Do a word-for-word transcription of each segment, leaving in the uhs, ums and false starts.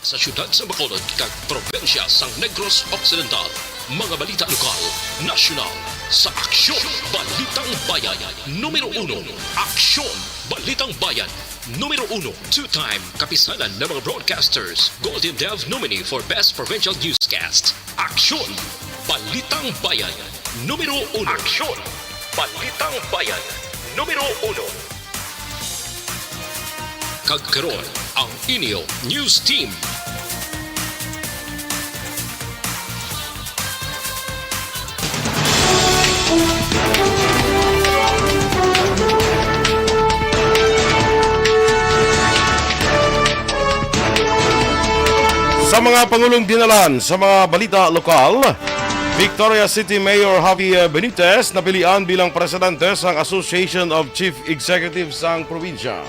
Sa siyudad sa Bacolod kag probinsya sang Negros Occidental, mga balita lokal, nasyonal, sa Aksyon Balitang Bayan, numero uno. Aksyon Balitang Bayan, numero uno. Two-time kapisanan ng mga broadcasters, Golden Dove nominee for Best Provincial Newscast. Aksyon Balitang Bayan, numero uno. Aksyon Balitang Bayan, numero uno. Kag karon, ang inyo news team. Sa mga pangulong dinalan sa mga balita lokal, Victoria City Mayor Javi Benitez napilian bilang presidente sang Association of Chief Executive sang probinsya.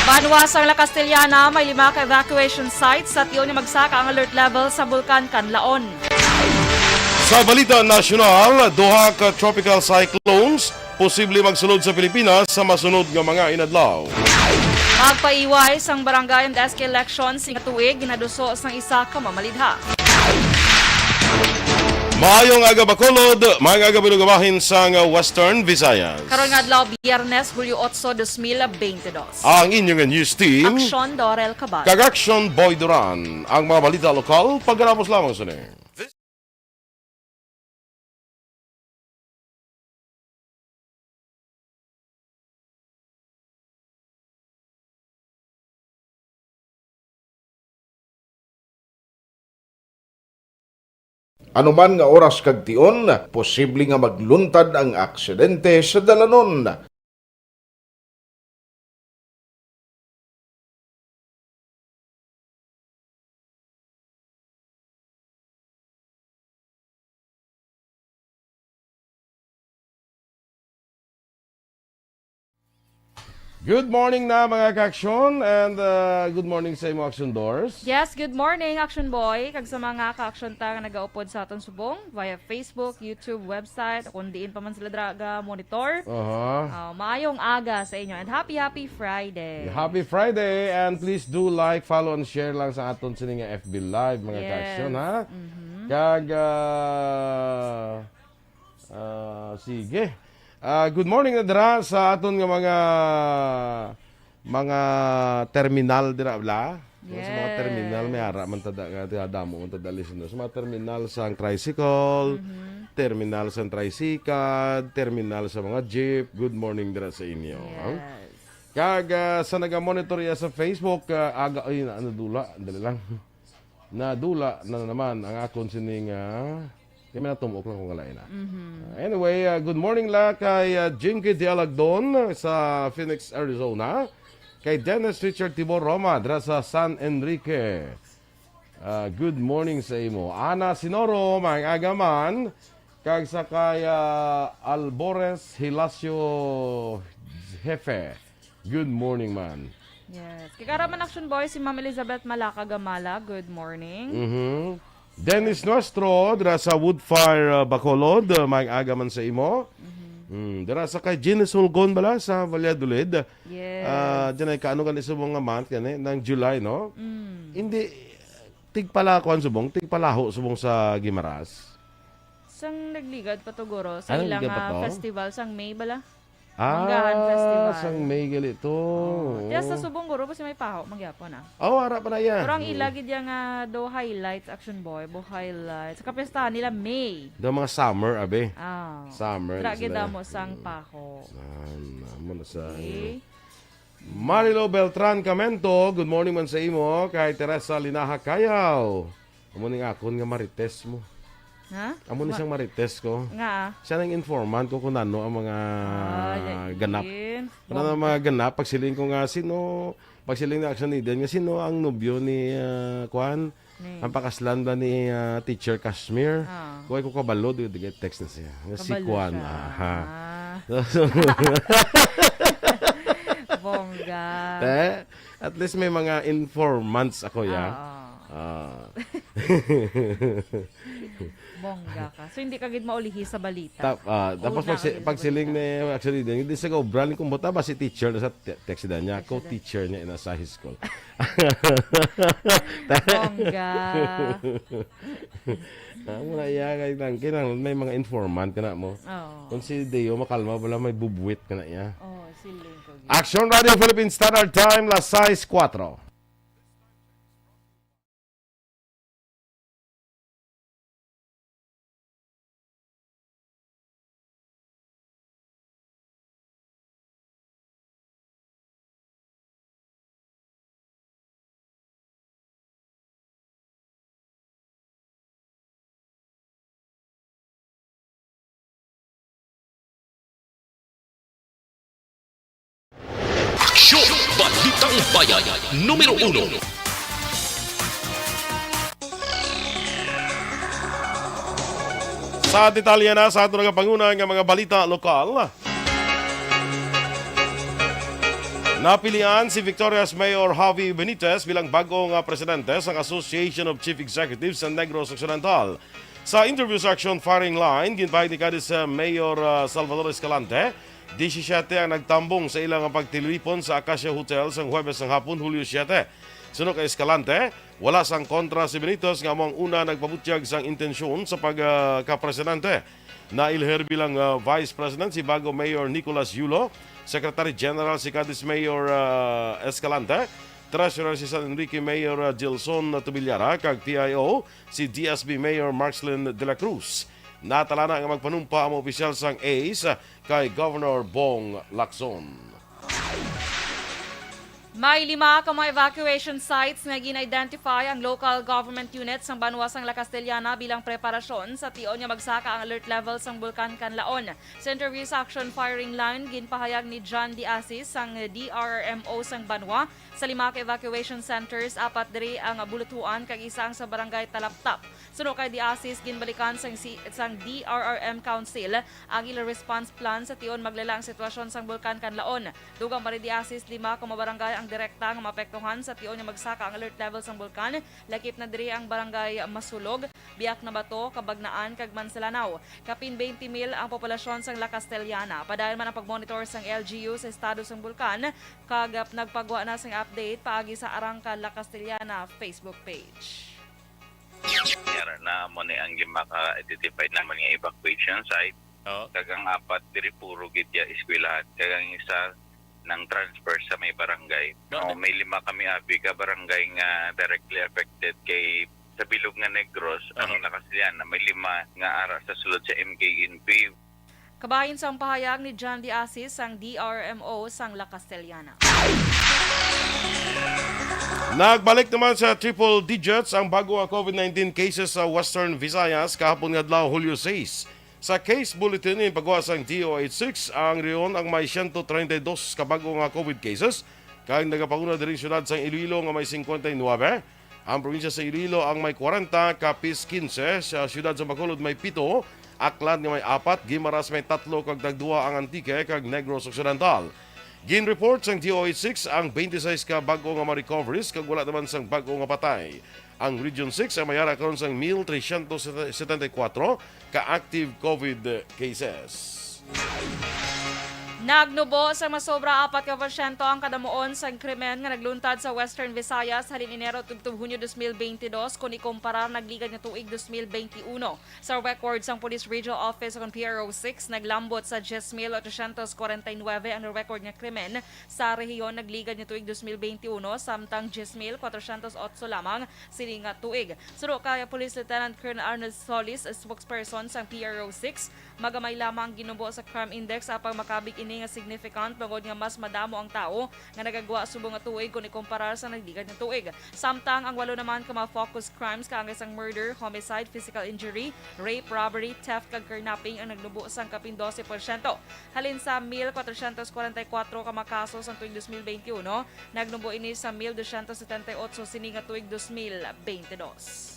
Banwa sang La Castellana, may lima ka evacuation sites sa tion nga magsaka ang alert level sa Bulkan Kanlaon. Sa balita nasyonal, duha ka tropical cyclones posible magsulod sa Pilipinas sa masunod nga mga inadlaw. Magpaiway sang barangay and S K election sing tuig, ginaduso sang isa ka mamalidha. Maayong aga, Bacolod. Maayong aga, mga kabahin sang Western Visayas. Karon nga adlaw, Biyernes, Hulyo otso, dos mil beintidos. Ang inyo nga news team, Aksyon Dorel Cabal. Kag Aksyon Boy Duran. Ang mga balita lokal, pagkatapos lamang sini. Anuman nga oras kag tion, posible nga magluntad ang aksidente sa dalanon. Good morning na, mga ka-aksyon, and, uh, good morning sa imo, Aksyon Dors. Yes, good morning, Aksyon Boy, kag sa mga ka-aksyon ta nga nagaupod sa aton subong via Facebook, YouTube, website, kung diin pa man sila draga monitor. Aha. Ah, maayong aga sa inyo and happy, happy Friday. Happy Friday, and please do like, follow, and share lang sa aton sini nga F B Live, mga Yes. ka-aksyon, ha? Mhm. Kag, ah, Ah, sige. Ah, good morning na dira sa aton nga mga, mga terminal dira, bla? Sa mga Yes. terminal, may ara man tada nga, nga damo man tada listeners. Sa mga terminal sang tricycle, Mhm. terminal sang tricycad, terminal sa mga jeep. Good morning dira sa inyo, ha? Yes. Kag, ah, sa naga-monitor iya sa Facebook, ah, aga, ay, na, nadula, dali lang. Nadula na naman ang akon sining, ah, di man natumok lang kung ngalain, ah. Mhm. Ah, anyway, ah, good morning la kay, ah, Jinky Dialagdon sa Phoenix, Arizona. Kay Dennis Richard Tibor Roma dira sa San Enrique. Ah, good morning sa imo. Ana Sinoro, maayong aga man. Kag sa kay, ah, Albores Hilacio Jefe. Good morning, man. Yes. Kay kara man, Action Boy, si Ma'am Elizabeth Malaka Gamala. Good morning. Mhm. Dennis Nuestro, dira sa Woodfire, uh, Bacolod, uh, maayong aga man sa imo. Mhm. Mm, dira sa kay Jeannie Sulgon bala sa Valladolid. Yes. Ah, diyan ay kaano gani subong nga month gani, ng July, no? Mm. Hindi, tigpala, kuwan subong, tigpalaho subong sa Guimaras. Sang nagligad pa to, guro, sa Ah, ila nagligad pa nga to? festival sang May bala. Ah, Manggahan Festival. sang May gali to. Oh, tiya sa Oo. Subong, guro, pa si may paho, magyapon, ah. Oh, ara pa na iya. Pero ang ila Mm. gid iya nga do highlights, Action Boy, bo highlights. Sa kapistahan nila, May. Do mga summer, abi. Ah. Summer Dra na gid sila. damo sang Mm. paho. San, amo na sa Okay. Marilo Beltran Camento, good morning man sa imo. Kay Teresa Linaha Cayaw. Amo ning akon nga marites mo. Ha? Amo ni Ma- siyang marites ko. Nga, ah. Siya nang informant ko kung ano ang mga Ah, ganap. yain. Ano ang Bongga. mga ganap? Pagsiling ko nga, sino, pagsiling na action ni Dan nga, sino ang nobyo ni, ah, Kwan? Ni? Ang pakaslan ba ni, ah, Teacher Kashmir? Ah. Kuway ko kabalo, di, di, text na siya. Nga si Kabalo Kwan, siya. aha. Ah. Bongga. Te, at least may mga informants ako, ya. Ah, ah. Ah. Bongga ka. So, hindi ka gid maulihi sa balita. Tap-, ah, tapos Una pag si-, ka gid sa pagsiling balita. Ni, actually, din, hindi sa obra ni kumbuta ba si teacher na sa te-, text niya? Ako, teacher niya ina sa high school. Bongga. Ah, muna iya kay nang kinang may mga informant ka na mo. Oo. Kung si Deo makalma, wala may bubwit ka na iya. Oo, siling ko gid. Action Radio Philippines Standard Time, las sais kuwatro. Aksyon! Balitang Bayan, numero uno. Sa detalye na sa aton nagapanguna nga mga balita lokal, napilian si Victoria's Mayor Javi Benitez bilang bag-o nga presidente sang Association of Chief Executives sa Negros Occidental. Sa interview sa Action Firing Line, ginpahayag ni Cadiz, uh, Mayor, uh, Salvador Escalante, disisiete ang nagtambong sa ilang pagtilipon sa Acacia Hotel sang Huwebes sang hapon, Hulyo siete. Suno kay Escalante, wala sang kontra si Benitez nga amo ang una nagpabutyag sang intensyon sa pagkapresidente. Nailhir bilang, uh, Vice President si bago Mayor Nicolas Yulo, Secretary General si Cadiz Mayor, uh, Escalante, Treasurer si San Enrique Mayor, uh, Gilson Tubillara, kag P I O si D S B Mayor Marcelin de la Cruz. Natalana nga magpanumpa ang mga opisyal sang ace kay Governor Bong Lacson. May lima ka mga evacuation sites nga gin-identify ang local government units sang banwa sang La Castellana bilang preparasyon sa tion nga magsaka ang alert level sang Bulkan Kanlaon. Sa interview sa Action Firing Line, ginpahayag ni John De Asis sang D R R M O sang banwa, sa lima ka evacuation centers, apat diri ang Bulutuan kag isa ang sa Barangay Talaptap. Suno kay De Asis, ginbalikan sang si-, sang D R R M Council ang ila response plan sa tion maglala ang sitwasyon sang Bulkan Kanlaon. Dugang pa ni De Asis, lima ka mga barangay ang direkta nga maapektuhan sa tion nga magsaka ang alert level sang bulkan, lakip na diri ang Barangay Masulog, Biak na Bato, Kabagnaan, kag Mansalanaw. Kapin twenty mil ang populasyon sang La Castellana. Padayon man ang pagmonitor sang L G U sa estado sang bulkan, kag nagpagwa na sing update paagi sa Arangka La Castellana Facebook page. Yara na, amo ni ang lima ka identified naman nga evacuation site. Oo. Kag ang apat diri puro gid ya eskwelahan. Kag ang isa nang transfer sa may barangay. No, Oh, na- may lima kami abi ka barangay nga directly affected kay sa bilog nga Negros, ang Oo. La Castellana, may lima nga ara sa sulod sa M K N P. Kabahin sang pahayag ni John De Asis sang D R M O sang La Castellana. Nagbalik naman sa triple digits ang bago nga COVID nineteen cases sa Western Visayas kahapon nga adlaw, Hulyo sais. Sa case bulletin nga ginpagawa sang D O H six, ang Rion ang may siyento treinta y dos ka bago nga COVID cases, kag nagapanguna diri ang siyudad sang Iloilo nga may cincuenta y nueve. Ang probinsya sa Iloilo ang may kwarenta, Capiz quince, sa siyudad sa Bacolod may pito, Aklan nga may apat, Guimaras may tatlo, kag tagduha ang Antique kag Negros Occidental. Gin-report sang D O H six ang twenty-six ka bag-o nga mga recoveries kag wala naman sang bag-o nga patay. Ang Region six ang may ara karon sang mil trescientos setenta y cuatro ka active COVID cases. Nagnubo sa masobra apat ka porsyento ang kadamuon sang krimen nga nagluntad sa Western Visayas halin Enero tubtob Hunyo dos mil beintidos kon ikumparar nagligad nga tuig dos mil beintiuno. Sa record sang Police Regional Office ukon P R O six, naglambot sa diyes mil otosyentos kwarenta y nuebe ang record nga krimen sa rehiyon nagligad nga tuig dos mil beintiuno, samtang diyes mil kwatrosyentos otso lamang sini nga tuig. Suno kay Police Lieutenant Colonel Arnold Solis, spokesperson sang P R O six, magamay lamang ang ginubo sa crime index, apang makabig ini nga significant tungod nga mas madamo ang tawo nga nagagwa subong nga tuig kon ikumparar sa nagligad nga tuig. Samtang ang walo naman ka mga focus crimes kaangay sang murder, homicide, physical injury, rape, robbery, theft, kag kidnapping ang nagnubo sang kapin dose porsyento. Halin sa mil kwatrosyentos kwarenta y kuwatro ka mga kaso sang tuig dos mil beintiuno, nagnubo ini sa mil dosyentos setenta y otso sini nga tuig dos mil beintidos.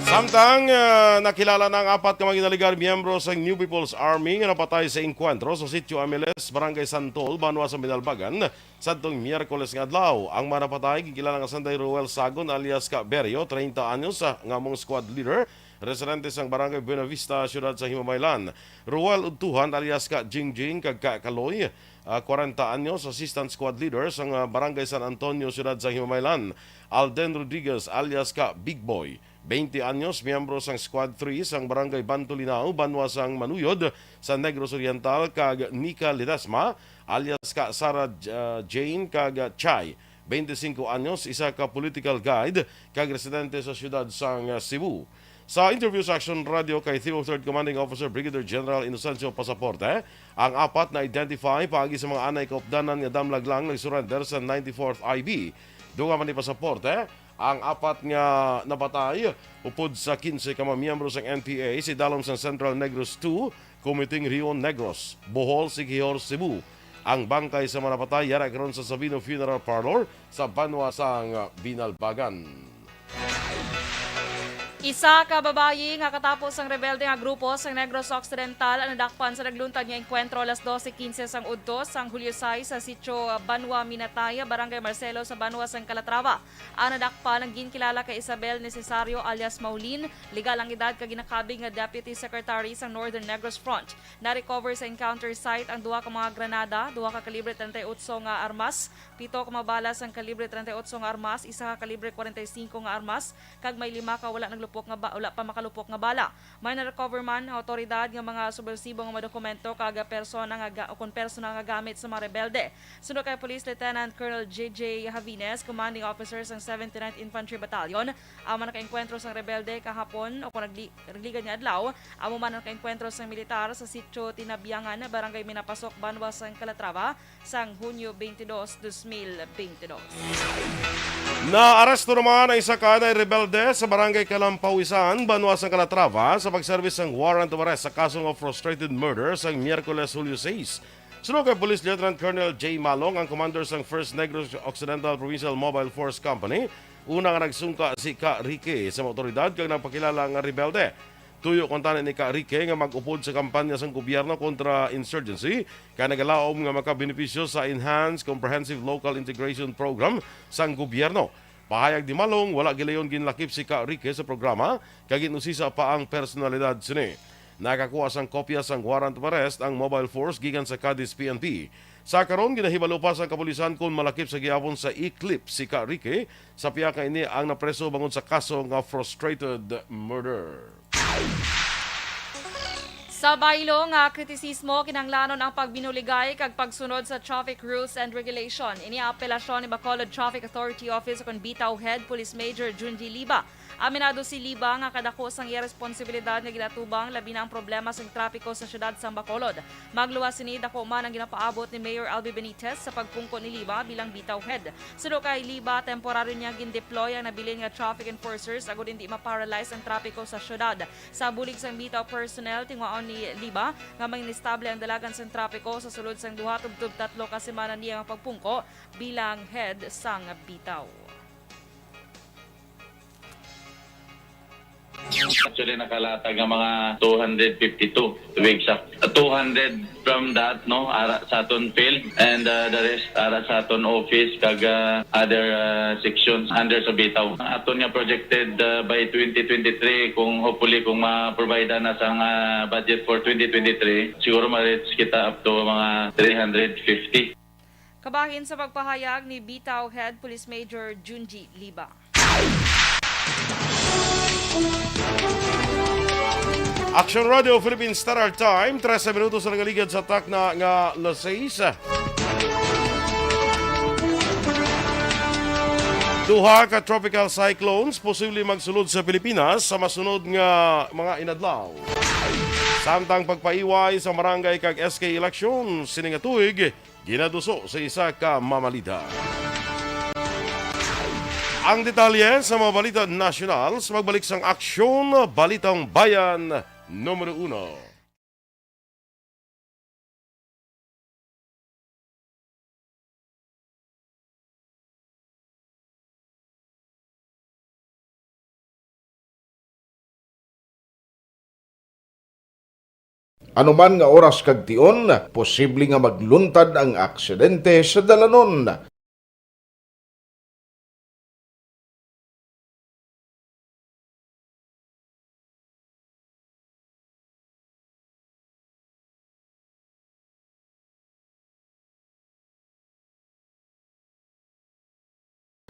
Sa Samtang, ah, nakilala na ang apat ka mga ginaligar miyembro sa New People's Army nga napatay sa engkwentro sa Sitio Amiles, Barangay Santol, banwa sa Binalbagan, sadtong Miyerkules nga adlaw. Ang mga napatay ginkilala nga sanday Roel Sagon alias Ka Berio, treinta anyos, ah, nga among squad leader, residente sang Barangay Buenavista, siyudad sa Himamaylan. Roel Udtuhan alias Ka Jingjing kag Ka Kaloy, ah, kwarenta anyos, assistant squad leader sang, ah, Barangay San Antonio, siyudad sa Himamaylan. Alden Rodriguez alias Ka Big Boy, twenty anyos, miyembro sang Squad three sang Barangay Bantulinao, banwa sang Manuyod sa Negros Oriental, kag Nika Ledesma, alias Ka Sarah J-, ah, Jane, kag, ah, Chai, twenty-cinco anyos, isa ka political guide kag residente sa siyudad sang, ah, Cebu. Sa interview sa Action Radio kay Cebu Third Commanding Officer Brigadier General Inocencio Pasaporte, ang apat na-identify paagi sa mga anay kaupdanan nga damlag lang nag-surrender sa ninety-fourth I B. Dugang man ni Pasaporte, ang apat nga napatay upod sa quince ka mga miyembro sang N P A, sidalom sang Central Negros two, Kumiting Rion Negros, Bohol, Siquijor, Cebu. Ang bangkay sa mga napatay yara karon sa Sabino Funeral Parlor sa banwa sang Binalbagan. Isa ka babayi nga katapo sang rebelde nga grupo sa Negros Occidental ang nadakpan sa nagluntad nga engkwentro alas doce quince sang udto sang Hulyo sais sa Sitio Banwa Minatay, Barangay Marcelo, sa banwa sang Calatrava. Ang nadakpan ang ginkilala kay Isabel Necesario alias Maulin, legal ang edad kag ginakabig nga Deputy Secretary sang Northern Negros Front. Na-recover sa encounter site ang duha ka mga granada, duha ka kalibre treinta y ocho nga armas, pito ka mga bala sang kalibre treinta y ocho nga armas, isa ka kalibre kwarenta y singko nga armas, kag may lima ka wala naglupok nga ba-, wala pa makalupok nga bala. May na-recover man ang awtoridad nga mga subwersibo nga mga dokumento kag persona nga ga-, ukon personal nga gamit sa mga rebelde. Suno kay Police Lieutenant Colonel J J Javines, Commanding Officer sang seventy-ninth Infantry Battalion, ang mga nakaengkwentro sang rebelde kahapon o kung nagli-, nagligad nga adlaw, amo man ang nakaengkwentro sang militar sa Sitio Tinabiangan, Barangay Minapasok, banwa sang Calatrava, sang Hunyo twenty-two, twenty twenty-two. Naaresto naman ang isa ka anay rebelde sa Barangay Kalampawisan, banwa sang Calatrava, sa pagserbis sang warrant of arrest sa kaso nga frustrated murder sang Miyerkules, Hulyo sais. Suno kay Police Lieutenant Colonel J Malong, ang commander sang First Negros Occidental Provincial Mobile Force Company, una nga nagsungka si Ka Ricky sa mga awtoridad kag nagpakilala nga rebelde. Tuyo kuntani ni Ka Ricky nga mag-upod sa kampanya sang gobyerno kontra insurgency kay nagalaom nga makabenepisyo sa Enhanced Comprehensive Local Integration Program sang gobyerno. Pahayag ni Malong, wala gilayon ginlakip si Ka Ricky sa programa kag ginusisa pa ang personalidad sini. Nakakuha sang kopya sang warrant of arrest ang mobile force gikan sa Cadiz P N P. Sa karon, ginahibalo pa sang kapulisan kon malakip sa gihapon sa e-clip si Ka Ricky, sa pihak nga ini ang napreso bangod sa kaso nga frustrated murder. Sa baylo nga kritisismo, kinahanglanon ang pagbinuligay kag pagsunod sa traffic rules and regulation. Ini ang apelasyon ni Bacolod Traffic Authority Office ukon BTAW Head Police Major Junji Liba. Aminado si Liba nga kadako sang iya responsibilidad nga ginatubang, labi na ang problema sang trapiko sa siyudad sang Bacolod. Magluwas sini, dako man ang ginapaabot ni Mayor Albi Benitez sa pagpungko ni Liba bilang BTAW Head. Suno kay Liba, temporaryo niya gin-deploy ang nabilin nga traffic enforcers agod indi ma-paralyze ang trapiko sa siyudad. Sa bulig sang BTAW personnel, tingwaon ni Liba nga manginestable ang dalagan sang trapiko sa sulod sang duha tubtob tatlo ka semana niya nga pagpungko bilang head sang BTAW. Actually, nakalatag nga mga two hundred fifty-two, to be exact. Two hundred from that, no, ara sa aton field, and, uh, the rest ara sa aton office kag, uh, other, uh, sections under sa BTAW. Ang aton nga projected, uh, by twenty twenty-three, kung hopefully, kung ma-provide na sang, uh, budget for twenty twenty-three, siguro ma-reach kita up to mga three hundred fifty. Kabahin sa pagpahayag ni BTAW Head Police Major Junji Liba. Action Radio Philippine Standard Time, trese minutos ang nagaligad sa takna nga alas sais. Duha ka tropical cyclones posible magsulod sa Pilipinas sa masunod nga mga inadlaw. Samtang pagpaiway sa barangay kag S K election sini nga tuig, ginaduso sa isa ka mamalita. Ang detalye sa mga balita nasyonal sa pagbalik sang Aksyon Balitang Bayan numero uno. Anuman nga oras kag tion, posible nga magluntad ang aksidente sa dalanon.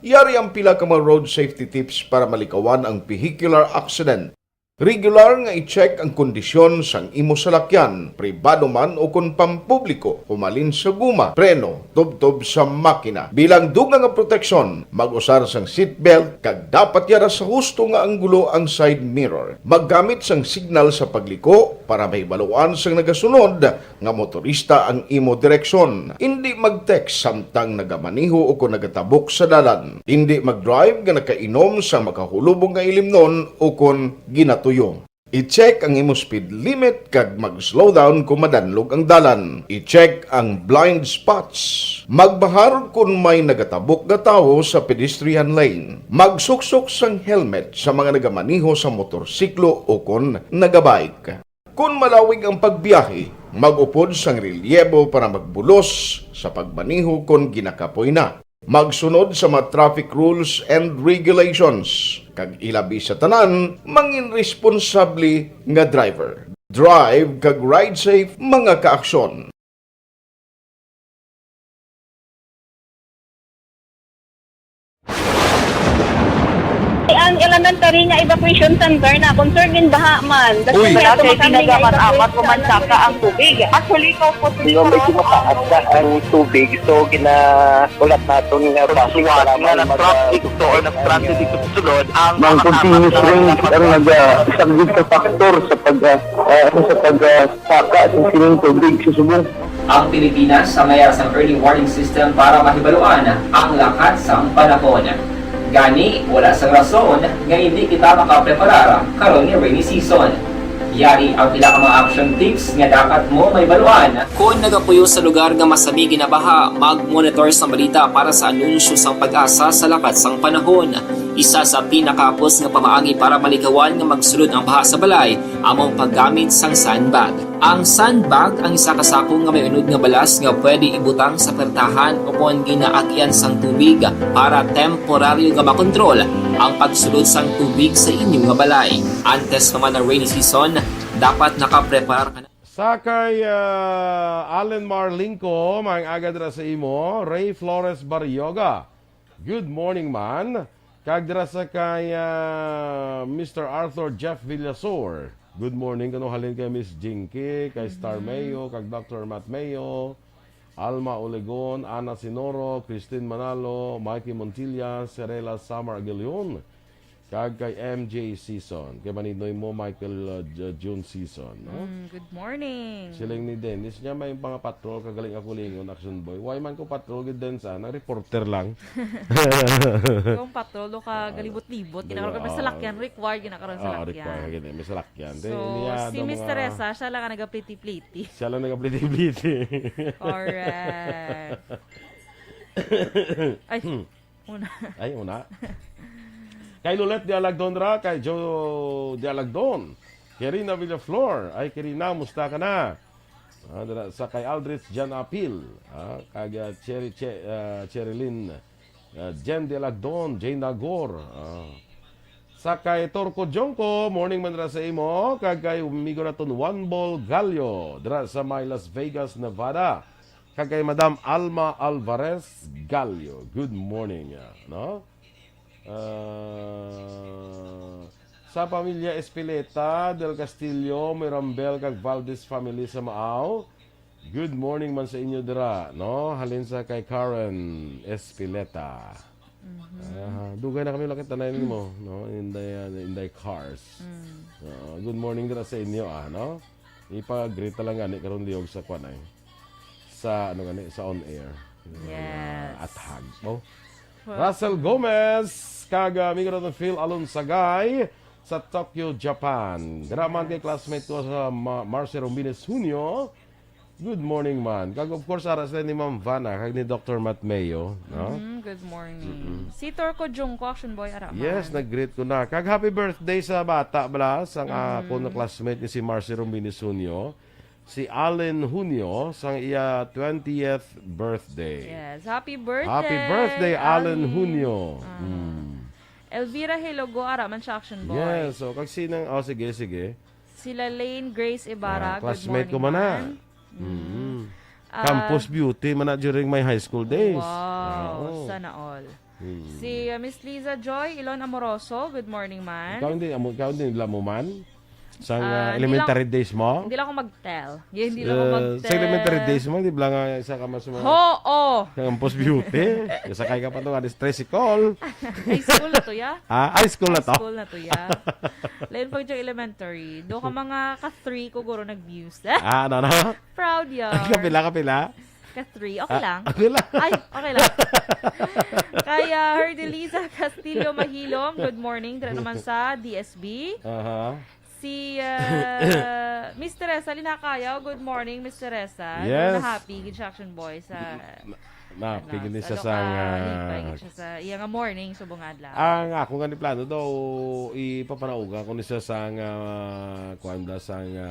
Yari ang pila ka mga road safety tips para malikawan ang vehicular accident. Regular nga i-check ang kondisyon sang imo salakyan, pribado man o kon pampubliko, humalin sa guma, preno, tubtob sa makina. Bilang dugang nga proteksyon, mag-usar sang seatbelt kag dapat yara sa husto nga anggulo ang side mirror. Maggamit sang signal sa pagliko para mahibaluan sang nagasunod nga motorista ang imo direksyon. Indi mag-text samtang nagamaneho o kon nagatabok sa dalan. Indi mag-drive nga nakainom sa makahulubong nga ilimnon o kon ginatuyo. I-check ang imo speed limit kag mag-slow down kon madanlog ang dalan. I-check ang blind spots. Magbahar kon may nagatabok nga tawo sa pedestrian lane. Magsuksok sang helmet sa mga nagamaneho sa motorsiklo o kon nagabike. Kon malawig ang pagbiyahe, mag-upod sang relyebo para magbulos sa pagmaneho kon ginakapoy na. Magsunod sa mga traffic rules and regulations, kag ilabi sa tanan, mangin responsable nga driver. Drive kag ride safe, mga kaaksyon. Ang elementary nga evacuation center na concerned in baha man. Uy. Wala kay kinagamat-amat, umansaka ang tubig. Actually, ko po. Di ba may tumataas na ang tubig, so ginahulat naton nga bus nga nag-traffic to or nag-transit dito sa sulod ang mga continuous rain ang nag-, ah, isang big factor sa pag, ah, ah, sa pag, ah, saka sa sining tubig sa subong. Ang Pilipinas sa mayar sang early warning system para mahibaluan ang lakat sang panahon. Gani, wala sang rason nga hindi kita makapreparar karon nga rainy season. Yari ang pila ka mga action tips nga dapat mo mahibaluan. Kon nagapuyo sa lugar nga masami ginabaha, mag-monitor sa balita para sa anunsyo sang PAGASA sa lakat sang panahon. Isa sa pinakahapos nga pamaagi para malikawan nga magsulod ang baha sa balay amo ang paggamit sang sandbag. Ang sandbag ang isa ka sako nga may unod nga balas nga pwede ibutang sa pertahan o kon ginaagian sang tubig para temporaryo nga makontrol ang pagsulod sang tubig sa inyo nga balay. Antes pa man ang rainy season, dapat nakapreparar ka na. Sa kay, ah, Allen Marlingco, maayong aga dira sa imo, Ray Flores Barrioga. Good morning, man. Kag dira sa kay, ah, Mister Arthur Jeff Villasor. Good morning, kano halin kay Miss Jinky, kay Star Mhm. Mayo, kag Doctor Matt Mayo, Alma Olegon, Ana Sinoro, Christine Manalo, Mikey Montilla, Serela Samar Aguilion, kag kay M J Season, kay maninoy mo Michael, uh, J-, June Season, no? Mm, good morning. Siling ni Dennis niya, may mga patrol, kagaling ako lingon, Action Boy. Why man ko patrol, gid, Dennis, ah? Nang reporter lang. Kung patrol, do ka galibot-libot, ginakaroon ka may salakyan, required, ginakaroon sa salakyan. Ah, required, gid, may salakyan. So, niya, si Miss Teresa, siya lang ang nagapliti-pliti. Siya lang nagapliti-pliti. Correct. Ay, una. Ay, una. Kay Lolet de Alagdon ra, kay Joe de Alagdon. Kay Rina Villaflor. Ay, kay Rina, musta ka na? Ah, dira sa kay Aldrich Jan Apil. Ah, kag, ah, Cherry Che-, ah, Cherilyn. Ah, Jen de Alagdon, Jane Nagor. Ah. Sa kay Torco Jongco, morning man ra sa imo. Kag kay amigo naton Juan Bol Gallo, dira sa may Las Vegas, Nevada. Kag kay Madam Alma Alvarez Gallo. Good morning, ah, no? Ah, sa pamilya Espileta, Del Castillo, Mirambel, kag Valdez family sa Maaw. Good morning man sa inyo dira, no? Halin sa kay Karen Espileta. Mhm. Ah, dugay na kami nakita na nimo, no? In the, uh, in the cars. Mm. Ah, good morning dira sa inyo, ah, no? Ipa-greet na lang gani karon liog sa kwan ay. Sa, ano gani, sa on air. Yes. Athag. Oh. Well, Russell Gomez, kag, ah, amigo naton Phil Alonsagay sa Tokyo, Japan. Dira man kay Yes. classmate ko sa Ma-, Marcy Rombines Junio. Good morning, man. Kag, of course, ara sila ni Ma'am Vanna, kag ni Doctor Matt Mayo, no? Mhm, good morning. Mm-mm. Si Torco Jungko, Action Boy, ara man. Yes, nag-greet ko na. Kag happy birthday sa bata, bala, sang, ah, Mhm. ako na classmate ni si Marcy Rombines Junio. si Allen Hunio sang iya twentieth birthday. Yes. Happy birthday, Happy birthday, Allen Allen. Hunio. Ah. Mm. Elvira Hilogo, ara man siya, Action Boy. Yes. So, kag sinang, oh, sige, sige. Sila Lane Grace Ibarra, Ah, good classmate morning, ko man na. man. Mm. Mm. Ah, Campus beauty man na during my high school days. Wow, Oo. sana all. Hmm. Si, uh, Miss Liza Joy Ilon Amoroso, good morning, man. Ikaw hindi, amo, ikaw hindi nila mo man? Sa, Ah, uh, hindi elementary lang, days mo? hindi lang ako mag-tell. Yeah, hindi lang ako Uh, mag-tell. Sa elementary days mo, di ba nga isa ka mas mga Oo! Campus beauty? Sakay ka pa to, alis tricycle. High school na to, ya? Ah, high school na High to? school na to, ya. Lain pag dyan elementary. Do ka mga ka-three ko, guro, nag-views. Ah, ano, ano? Proud yan. Kapila, kapila? Ka-three. Okay Ah, lang. okay lang. Ay, okay lang. Kaya Herdelisa Castillo Mahilom, good morning. Dira naman sa D S B. Aha. Si, ah, Miss Teresa Linakayaw, good morning, Miss Teresa. Yes. Na happy, gid siya, Action Boy, sa, Na, na, ano, pigil ni sa siya sa loka-, nga lipay, gid siya sa iya nga morning, subong adlaw. Ang ako nga ni plano daw, ipapanauga ko ni siya sa nga, kuwan ba, sa nga,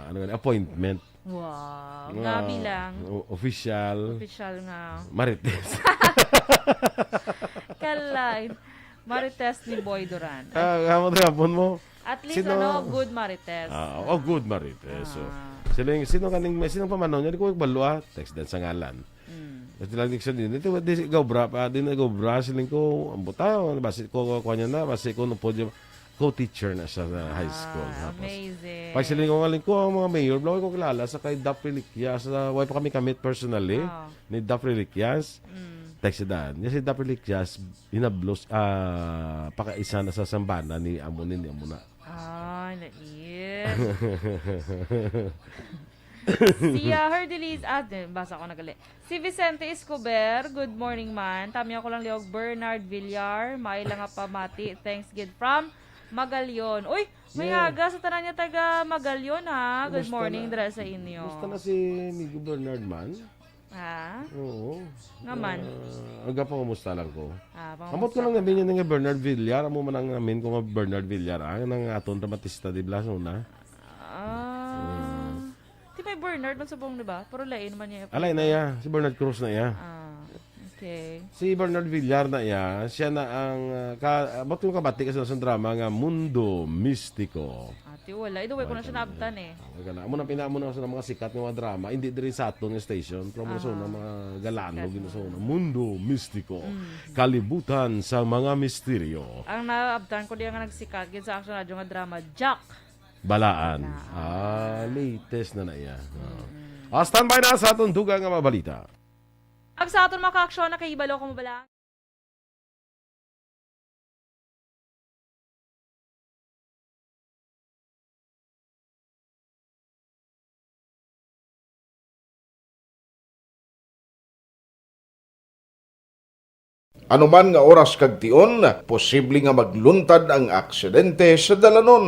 ano nga, appointment. Wow, Nga, nga bilang o-, official. official nga. Marites. Kalain. Marites ni Boy Duran. Ah, nga mo, gihapon mo. At least, Sino? ano, good Marites. Ah, oh, good Marites. So, Ah. sila yung, sino kaning, sino pa man, yun ko, balo, ah. Text din sa ngalan. Mm. At lang, Nixon, yun. Ito, di, ikaw, bra, pa, di na ikaw, bra, siling ko, ang buta, basi ko, kuha niya na, basi ko, no, pwede, co-teacher na siya sa high school. Ah, Tapos, amazing. pag siling ko, ngaling ko, ang mga mayor, wala ko kilala sa kay Dap Reliquias, sa, wala pa kami kamit personally, Oh. ni Dap Reliquias. Mm. Text si Dan. Kasi Dap Reliquias, hinablos, ah, pakaisa na sa sambana ni amo ni, ni amo na. Ah, nais. Si, ah, Herdelis, ah, di, basa ko na gali. Si Vicente Escobar, good morning, man. Tami ako lang liog Bernard Villar, may lang nga pamati. Thanks gid from Magallon. Uy, may Yeah. aga sa tanan niya taga Magallon, ha. Good Kumusta morning, na? dira sa inyo. Kumusta na si Migo Bernard, man? Ha? Oo. Nga man. Ah, aga pa, kumusta lang ko? Ah, Ambot ko pangamusta lang ka namin lang. yun nga Bernard Villar. Amo man ang namin ko nga Bernard Villar, ah, nang aton dramatista, di ba, sa una? Ah. Mm. Di may Bernard man subong, di ba? Pero lain man niya. Alay na iya. Si Bernard Cruz na iya. Ah, okay. Si Bernard Villar na iya. Siya na ang, ah, ka, ambot ko kabati ka sa isang drama nga Mundo Mistiko. Ate, wala. Ito, wala ko na Wala siya ka na. naabtan eh. Wala ka na. Amo na pinamo na sa mga sikat nga mga drama. Hindi diri sa aton nga station. Pero mo sa Ah. una, mga galano, Sikat gino sa na. una. Mundo Mistiko. Mm. Kalibutan sa mga misteryo. Ang naabtan ko diyan nga nagsikat, gid sa Action Radio nga drama, Jack. Balaan. Balaan. Ah, latest na na iya. Ah. Mm. Ah, standby na sa aton dugang nga mga balita. Ag sa aton mga ka-aksyon, nakahibalo ko mo bala? Anuman nga oras kag tion, posible nga magluntad ang aksidente sa dalanon.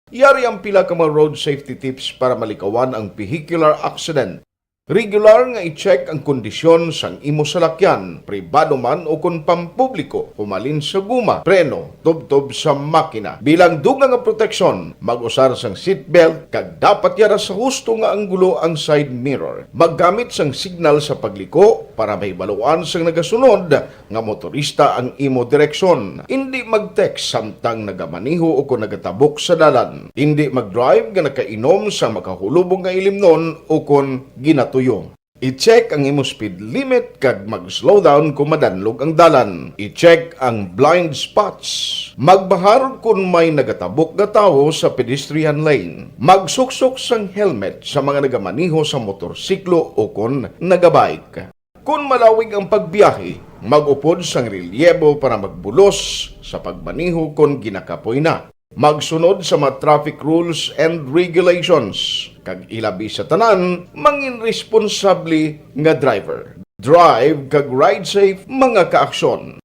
Yari ang pila ka mga road safety tips para malikawan ang vehicular accident. Regular nga i-check ang kondisyon sang imo salakyan, pribado man o kon pampubliko, humalin sa guma, preno, tubtob sa makina. Bilang dugang nga proteksyon, mag-usar sang seatbelt kag dapat yara sa husto nga anggulo ang side mirror. Maggamit sang signal sa pagliko para mahibaluan sang nagasunod nga motorista ang imo direksyon. Indi mag-text samtang nagamaneho o kon nagatabok sa dalan. Indi mag-drive nga nakainom sang makahulubong nga ilimnon o kon ginatuyo. I-check ang imo speed limit kag mag-slow down kon madanlog ang dalan. I-check ang blind spots. Magbahar kon may nagatabok nga tawo sa pedestrian lane. Magsuksok sang helmet sa mga nagamaneho sa motorsiklo o kon nagabike. Kon malawig ang pagbiyahe, mag-upod sang relyebo para magbulos sa pagmaneho kon ginakapoy na. Magsunod sa mga traffic rules and regulations, kag ilabi sa tanan, mangin responsable nga driver. Drive kag ride safe, mga kaaksyon.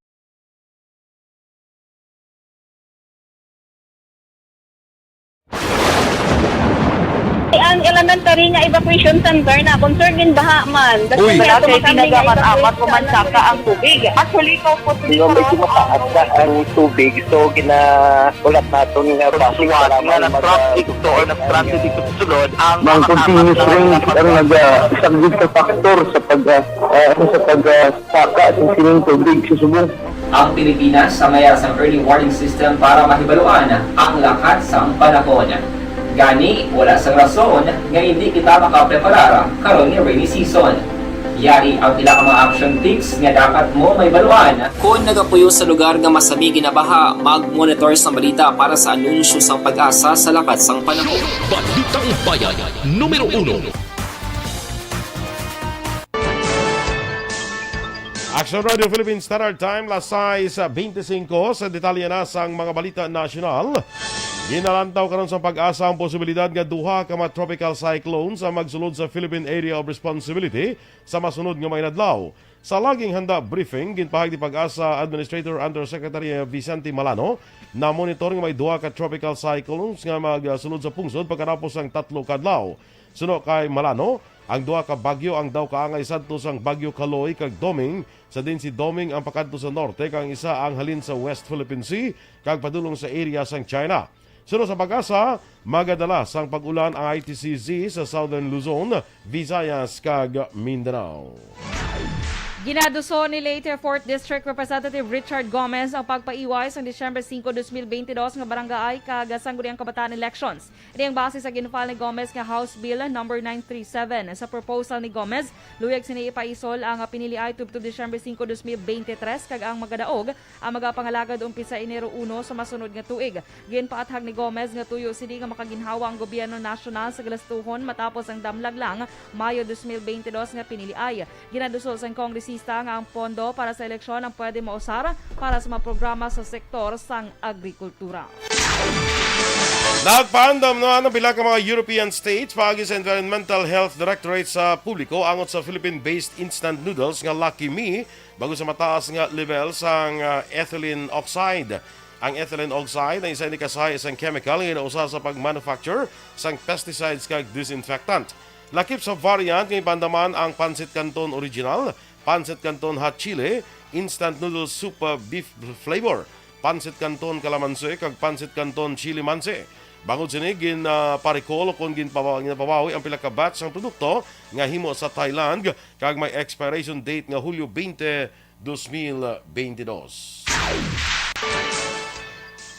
Ang elementary nga evacuation center na concern gid baha man. That's Uy. Why Wala ato kay makami nga ginagaman amat evacuation. Pumansaka ang tubig. Actually, ikaw po, Hindi, medyo mataas na ang tubig. So, ginahulat naton nga Pagsuwat nga nag-traffic to or nag-traffic ito sa sulod, ang Ang mga continuous kasama rain ang naga-, isa gid sa factor sa pag, ah, ah, sa pag, ah, saka sa sining tubig sa subong. Ang Pilipinas sa mayara sang early warning system para mahibaluan ang lakat sang panahon. Gani, wala sang rason nga hindi kita makapreparar karon nga rainy season. Yari ang pila ka mga action tips nga dapat mo mahibaluan. Kon nagapuyo sa lugar nga masami ginabaha, mag-monitor sang balita para sa anunsyo sang PAGASA sa lakat sang panahon. Balitang Bayan, numero uno. Action Radio Philippine Standard Time, las sais bente singko. Sa detalye na sang mga balita nasyonal, ginalantaw karon sa PAGASA ang posibilidad nga duha ka mga tropical cyclones ang magsulod sa Philippine Area of Responsibility sa masunod nga mga inadlaw. Sa laging handa briefing, ginpahayag ni PAGASA Administrator Undersecretary Vicente Malano, na-monitor nga may duha ka tropical cyclones nga magsulod sa pungsod pagkatapos sang tatlo ka adlaw. Suno kay Malano, ang duha ka bagyo ang daw kaangay sadto sang Bagyo Kaloy kag Doming, sa diin si Doming ang pakadto sa norte kag ang isa ang halin sa West Philippine Sea kag padulong sa area sang China. Suno sa PAGASA, magadala sang pag-ulan ang I T C Z sa Southern Luzon, Visayas kag Mindanao. Ginaduso ni late fourth District Representative Richard Gomez ang pagpaiway sang Disyembre singko, dos mil bente dos nga barangay kag sangguniang kabataan elections. Ini ang base sa gin-file ni Gomez nga House Bill number nine three seven. Sa proposal ni Gomez, luyag sini ipaisol ang piniliay tubtob Disyembre singko, dos mil bente tres, kag ang magadaog ang magapangalagad umpisa Enero uno sa masunod nga tuig. Ginpaathag ni Gomez nga tuyo sini nga makaginhawa ang gobyerno nasyonal sa galastuhon matapos ang damlag lang Mayo dos mil bente dos nga piniliay. Ginaduso sang kongresista nga ang pondo para sa eleksyon ang pwede mausar para sa mga programa sa sektor sang agrikultura. Nagpaandam na ang pila ka mga European states paagi sa Environmental Health Directorate sa publiko angot sa Philippine-based instant noodles nga Lucky Me bangod sa mataas nga level sang, ah, ethylene oxide. Ang ethylene oxide ang isa ini ka sahi sang chemical nga ginausa sa pag-manufacture sang pesticides kag disinfectant. Lakip sa variant nga ipandaman ang Pancit Canton Original, Pancit Canton Hot Chili, Instant Noodle Soup, uh, Beef Flavor, Pancit Canton Calamansi, kag Pancit Canton Chili Mansi. Bangod sini, gin, ah, pa-recall kon ginpabaw-, ginpabawi ang pila ka batch sang produkto nga himo sa Thailand kag may expiration date nga Hulyo twenty, dos mil bente dos.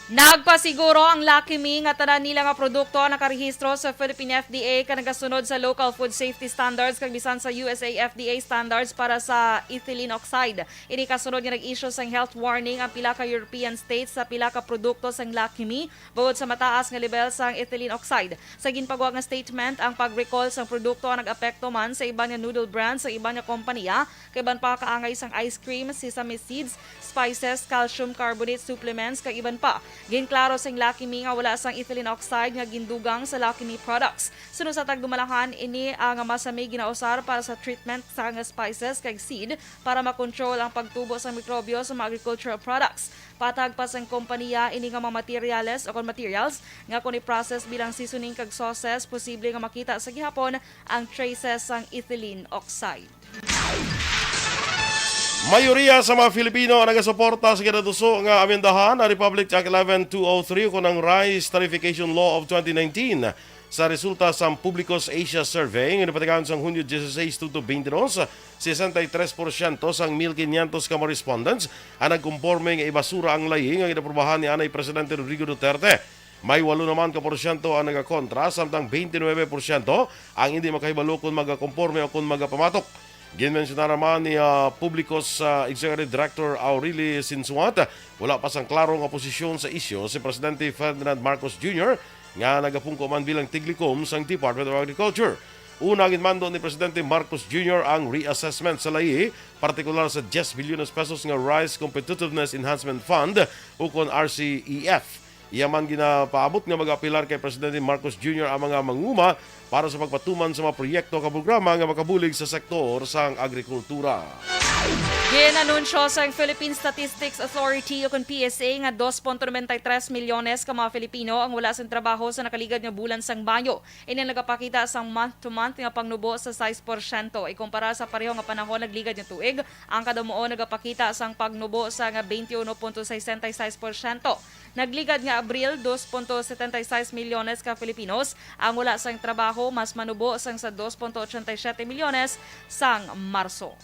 Nagpasiguro ang Lucky Me nga tanan nila nga produkto ang nakarehistro sa Philippine F D A kag nagasunod sa local food safety standards kag bisan sa U S A F D A standards para sa ethylene oxide. Ini kasunod nga nag-issue sang health warning ang pila ka European states sa pila ka produkto sang Lucky Me bangod sa mataas nga lebel sang ethylene oxide. Sa ginpagwa nga statement, ang pag-recall sang produkto ang nag-apekto man sa iban nga noodle brand sa iban nga kompanya, kag iban pa kaangay sang ice cream, sesame seeds, spices, calcium carbonate supplements, kag iban pa. Ginklaro sang Lucky Me nga wala sang ethylene oxide nga gindugang sa Lucky Me products. Suno sa tagdumalahan, ini ang masami ginausar para sa treatment sang spices kag seed para makontrol ang pagtubo sang mikrobyo sa mga agricultural products. Patag pa sang kompanya, ini nga mga materyales o kon materials nga kon i-process bilang seasoning kag sauces, posible nga makita sa gihapon ang traces sang ethylene oxide. Mayoriya sa mga Filipino ang nagasuporta sa ginaduso nga amendahan ang Republic Act eleven two oh three o kon ang Rice Tariffication Law of twenty nineteen. Sa resulta sang Publicos Asia Survey nga napatigayon sang Hunyo dieciséis, twenty twenty-two, sesenta y tres porsyento sang mil quinientos ka mga respondents ang nagkomporme nga ibasura ang layi nga ginaprobahan ni anay Presidente Rodrigo Duterte. May walo naman ka porsyento ang nagakontra, samtang twenty-nine porsyento ang hindi makahibalo kon magakomporme o kon magapamatok. Ginmensyonar naman ni, ah, Publicos, ah, Executive Director Aureli Sinsuat, wala pa sang klaro nga posisyon sa isyu si Presidente Ferdinand Marcos Junior nga nagapungko man bilang tiglikom sang Department of Agriculture. Una, ginmando ni Presidente Marcos Junior ang reassessment sa layi, partikular sa diyes bilyones pesos nga Rice Competitiveness Enhancement Fund, ukon R C E F. Iya man ginapaabot nga mag-apelar kay Presidente Marcos Junior ang mga manguma para sa pagpatuman sa mga proyekto kag programa nga makabulig sa sektor sang agrikultura. Ginanunsyo sang Philippine Statistics Authority, ukon P S A, nga dos punto noventa y tres milyones ka mga Filipino ang wala sang trabaho sa nakaligad nga bulan sang Mayo. Ini ang nagapakita sang month-to-month nga pangnubo sa sais porsyento. Ikumpara sa pareho nga panahon nagligad nga tuig, ang kadamo nagapakita sang pagnubo sa nga twenty-one point sixty-six porsyento. Nagligad nga Abril, dos punto setenta y seis milyones ka Filipinos ang wala sang trabaho, mas manubo sang sa dos punto ochenta y siete milyones sang Marso.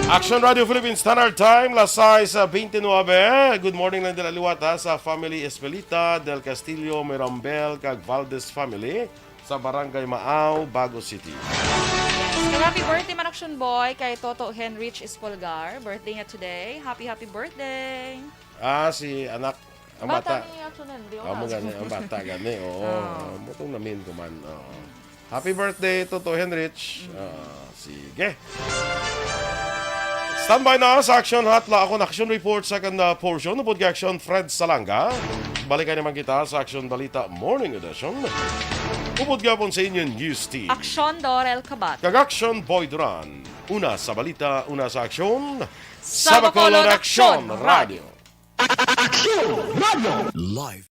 Action Radio Philippines Standard Time, las sais bente nuebe. Good morning lang dila liwat, ha, sa family Espelita, Del Castillo, Mirambel, kag Valdez family sa Barangay Maaw, Bago City. Yes, kag happy birthday man, Action Boy, kay Toto Henrich Espolgar. Birthday niya today. Happy, happy birthday. Ah, si anak, ang Bata bata. ni Action Henry, Amo wala. gani, ang bata gani, oo. Ah. Mutong namin ko man, oo. Happy birthday, Toto Henrich. Ah, sige. Standby na sa Action Hotline. Ako na Action Report, second, uh, portion. Upod kay Action Fred Salanga. Balikan naman kita sa Action Balita Morning Edition. Upod gapon sa inyo News Team. Action Dorel Kabat. Kag Action Boy Duran. Una sa balita, una sa aksyon. Sa Bacolod, Action Radio. Action Radio. Live